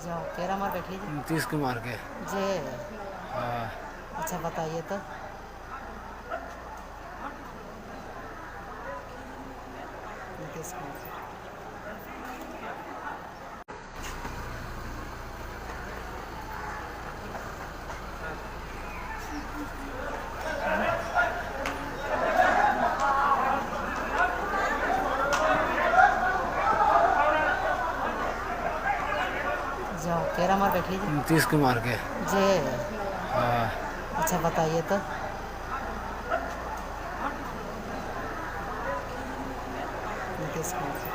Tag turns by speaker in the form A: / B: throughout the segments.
A: जाओ केरा मार बैठी जी।
B: नीतीश कुमार के।
A: जे।
B: हाँ।
A: अच्छा बताइए तो। नीतीश कुमार। जाओ केरा मार बैठी जी।
B: नीतीश कुमार के।
A: जे।
B: हाँ।
A: अच्छा बताइए तो। नीतीश कुमार।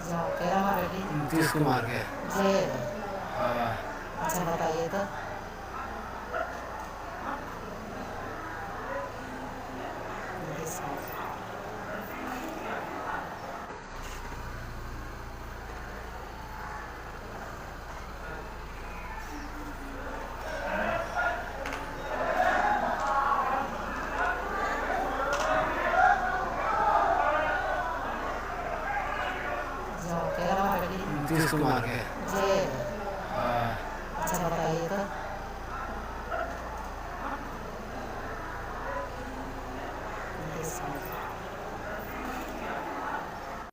A: जाओ केरा मार बैठी जी।
B: नीतीश कुमार के।
A: जे।
B: हाँ।
A: अच्छा बताइए तो। नीतीश कुमार। जाओ केरा मार बैठी जी।
B: नीतीश कुमार के।
A: जे।
B: हाँ।
A: अच्छा बताइए तो।